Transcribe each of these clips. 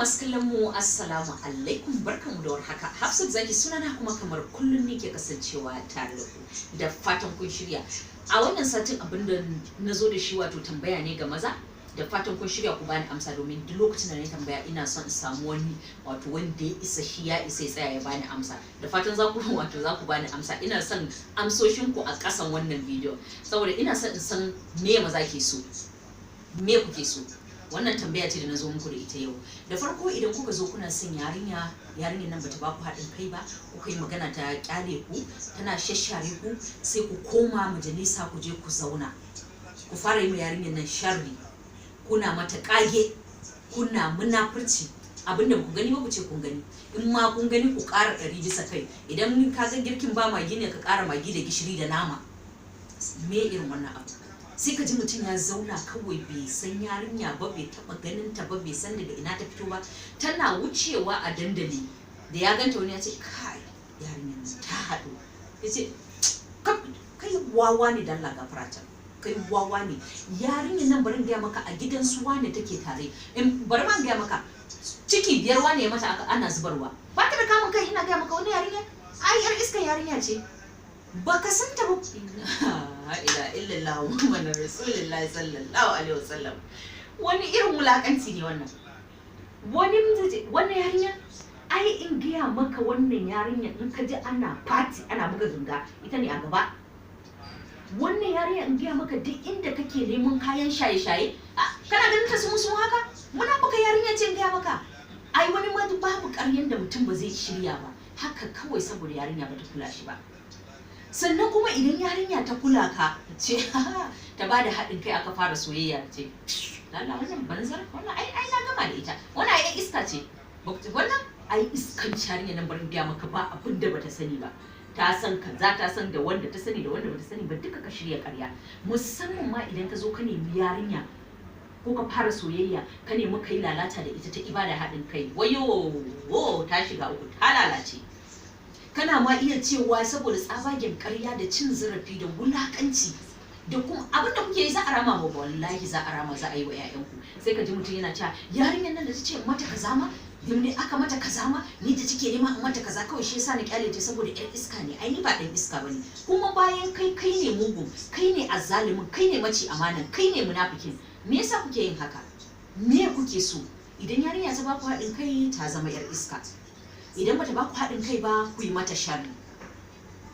Masu kallon mu, assalamu alaikum, barkanmu da warhaka. Hafsat Zaki sunana, kuma kamar kullum ne ke kasancewa tare da ku. Da fatan kun shirya. A wannan satin abinda na zo da shi, wato tambaya ne ga maza. Da fatan kun shirya ku bani amsa, domin duk lokacin da na tambaya ina son in samu wani, wato wanda ya isa, shi ya isa ya tsaya ya bani amsa. Da fatan za ku wato za ku bani amsa. Ina son amsoshin ku a ƙasan wannan bidiyo, saboda ina son in san me maza ke so, me kuke so. Wannan tambaya ce da na zo muku da ita yau. Da farko, idan kuka zo kuna son yarinya, yarinyar nan bata baku haɗin kai ba, kuka yi magana ta kyale ku, tana shashare ku, sai ku koma majalisa ku je ku zauna, ku fara yi ma yarinyar nan sharri, kuna mata kage, kuna munafurci. Abinda ba ku gani ba ku ce kun gani, in ma kun gani ku ƙara 100 bisa kai. Idan ka ga girkin ba magi ne, ka ƙara magi da gishiri da nama. Me irin wannan abu? Sai ka ji mutum ya zauna kawai, bai san yarinya ba, bai taba ganin ta ba, bai san daga ina ta fito ba. Tana wucewa a dandali da ya ganta, wani ya ce, "Kai, yarinyar nan ta haɗu." Ya ce, "Kai wawa ne, dan gafara ta, kai wawa ne. Yarinyar nan, bari in gaya maka, a gidan su wane take tare. In bari ma in gaya maka, ciki biyar wane ya mata aka ana zubarwa. Ba ta da kamun kai. Ina gaya maka, wani yarinya ai yar iskan yarinya ce, baka san ta ba." La ilaha illallah Muhammadur Rasulullahi sallallahu alaihi wasallam. Wani irin wulakanci ne wannan? Wani wannan yarinya, ai in gaya maka, wannan yarinya in ka ji ana party ana buga ganga, ita ne a gaba. Wannan yarinya, in gaya maka, duk inda kake neman kayan shaye-shaye, kana ganin ta sumu sumu haka, muna buga yarinya ce. In gaya maka, ai wani ma babu ƙaryan da mutum ba zai shirya ba haka kawai saboda yarinya ba ta kula shi ba. Sannan kuma idan yarinya ta kula ka, ce ta ba da haɗin kai aka fara soyayya, ce, "Allah, wannan banzar, wannan ai na gama da ita, wannan ai iska ce, wannan ai iskan yarinya nan. Barin gaya maka, ba abin da bata sani ba. Ta san kaza, ta san da wanda ta sani da wanda bata sani ba duka." Ka shirya ƙarya, musamman ma idan ka zo ka nemi yarinya ko ka fara soyayya, ka nemi kai lalata da ita, ta ibada haɗin kai, wayo wo, ta shiga uku, ta lalace. Kana ma iya cewa saboda tsabagen ƙarya da cin zarafi da wulakanci da kuma abin da kuke yi, za a rama ba. Wallahi za a rama, za a yi wa 'ya'yanku. Sai ka ji mutum yana cewa, "Yarinyar nan da ta ce mata kaza ma ne aka mata kaza ma, ni da take nema in mata kaza, kawai shi yasa na kyale ta, saboda yar iska ne. Ai ni ba dan iska bane." Kuma bayan kai kai ne mugu, kai ne azzalumin, kai ne maci amanan, kai ne munafikin. Me yasa kuke yin haka? Me kuke so? Idan yarinya ta baku haɗin kai, ta zama yar iska. Idan bata baku haɗin kai ba, ku yi mata sharri.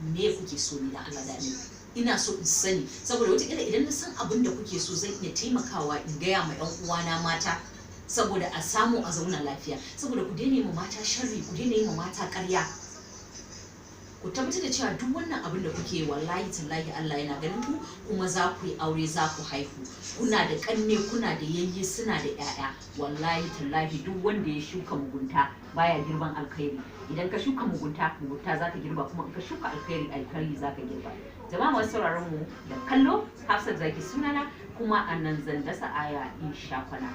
Me kuke so ne, da Allah da Annabi? Ina so in sani, saboda wataƙila idan na san abin da kuke so, zan iya taimakawa in gaya ma 'yan uwana mata, saboda a samu a zauna lafiya. Saboda ku daina yi ma mata sharri, ku daina yi ma mata ƙarya. Ku tabbatar da cewa duk wannan abin da kuke, wallahi tallahi Allah yana ganin ku. Kuma za ku yi aure, za ku haihu, kuna da kanne, kuna da yayye, suna da 'ya'ya. Wallahi tallahi, duk wanda ya shuka mugunta baya girban alkhairi. Idan ka shuka mugunta, mugunta za ka girba. Kuma in ka shuka alkhairi, alkhairi za ka girba. Jama'a masu sauraron mu da kallo, Hafsat Zaki sunana, kuma a nan zan dasa aya in sha kwana.